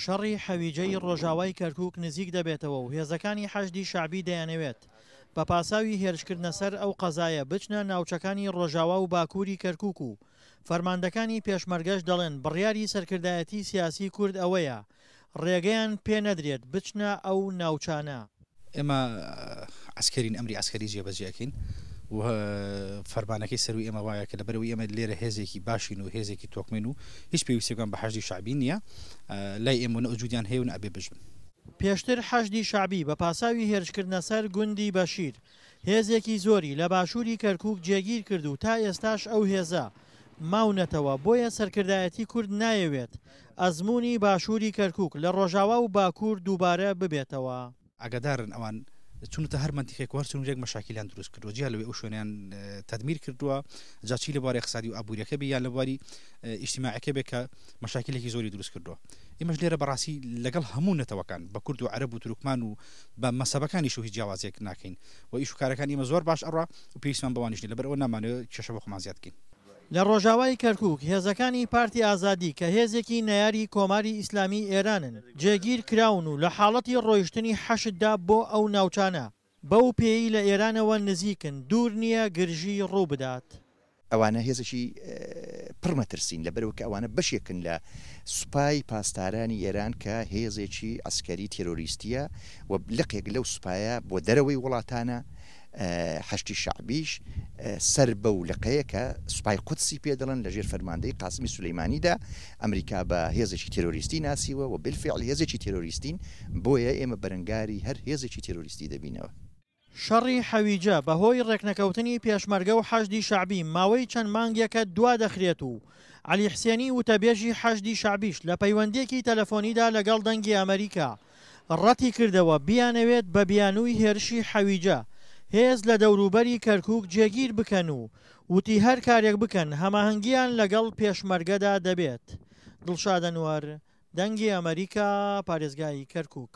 شەڕی حەویجەی ڕۆژاوای کەرکوک نزیک دەبێتەوە و هێزەکانی حەشدی شەعبی دەیانەوێت بە پاساوی هێرشکردنە سەر ئەو قەزایە بچنە ناوچەکانی ڕۆژاوا و باکووری کەرکوک و فەرماندەکانی پێشمەرگەش دەڵێن بڕیاری سەرکردایەتی سیاسی کورد ئەوەیە ڕێگەیان پێ نەدرێت بچنە ئەو ناوچانە. ئێمە عەسکەرین ئەمری عەسکەری جێبەجێ ئەکەین و فەرمانەکەی سەرووی ئێمە وایە کە لەبەرئەوەی ئێمە لێرە هێزێکی باشین و هێزێکی تۆکمەین و هیچ پێویستیەکمان بە حەشدی شەعبی نییە لای ئێمە نە وجودیان هەیە و نە ئەبێ بژبن. پێشتر حەشدی شەعبی بە پاساوی هێرشکردنە سەر گوندی بەشیر هێزێکی زۆری لە باشووری کەرکووک جێگیر کرد و تا ئێستاش ئەو هێزە ماونەتەوە، بۆیە سەرکردایەتی کورد نایەوێت ئەزموونی باشووری کەرکووک لە ڕۆژاوا و باکوور دووبارە ببێتەوە. ئاگادارن ئەوان چونەتە هەر مەنتیقێک و هەر سنوورێک مەشاکیلیان دروست کردووە جیا لەوەی ئەو شوێنەیان تەدمیر کردووە جا چی لە بواری اقتصادی و ئابووریەکە بێ یان لە بواری ئیجتیماعیەکە بێ کە مەشاکیلێکی زۆری دروست کردووە ئێمەش لێرە بەڕاستی لەگەڵ هەموو نەتەوەکان بە کورد و عەرەب و تورکمان و بە مەسەبەکانیش و هیچ جیاوازیەک ناکەین و ئیش و کارەکانی ئێمە زۆر باش ئەڕوا و پێویستمان بەوانیش نیە لەبەر ئەوە نامانەوێت کێشە بۆ خۆمان زیاد بکەین. لە ڕۆژاوای کەرکوک هێزەکانی پارتی ئازادی کە هێزێکی نەیاری کۆماری ئیسلامی ئێرانن جێگیر کراون و لە حاڵەتی ڕۆیشتنی حەشددا بۆ ئەو ناوچانە بەو پێیەی لە ئێرانەوە نزیکن دوور نییە گرژی ڕوو بدات. ئەوانە هێزێکی پڕ مەترسین، لەبەرئەوە کە ئەوانە بەشێکن لە سوپای پاسدارانی ئێران کە هێزێکی عەسکەری تێرۆریستییە و لقێک لەو سوپایە بۆ دەرەوەی وڵاتانە، حەشدی شەعبیش سەر بەو لقەیە کە سوپای قودسی پێ دەڵێن لەژێر فەرماندەی قاسمی سولەیمانیدا، ئەمریکا بە هێزێکی تێرۆریستی ناسیوە و بالفعل هێزێکی تێرۆریستین، بۆیە ئێمە بەرەنگاری هەر هێزێکی تێرۆریستی دەبینەوە. شەڕی حەویجە بەهۆی ڕێکنەکەوتنی پێشمەرگە و حەشدی شەعبی ماوەی چەند مانگێکە دوادەخرێت و عەلی حسێنی وتەبێژی حەشدی شەعبیش لە پەیوەندییەکی تەلەفۆنیدا لەگەڵ دەنگی ئەمەریکا ڕەتیکردەوە بیانەوێت بە بیانووی هێرشی حەویجە هێز لە دەوروبەری کەرکوک جێگیر بکەن و وتی هەر کارێک بکەن هەماهەنگییان لەگەڵ پێشمەرگەدا دەبێت. دڵشاد ئەنوەر، دەنگی ئەمەریکا، پارێزگای کەرکوک.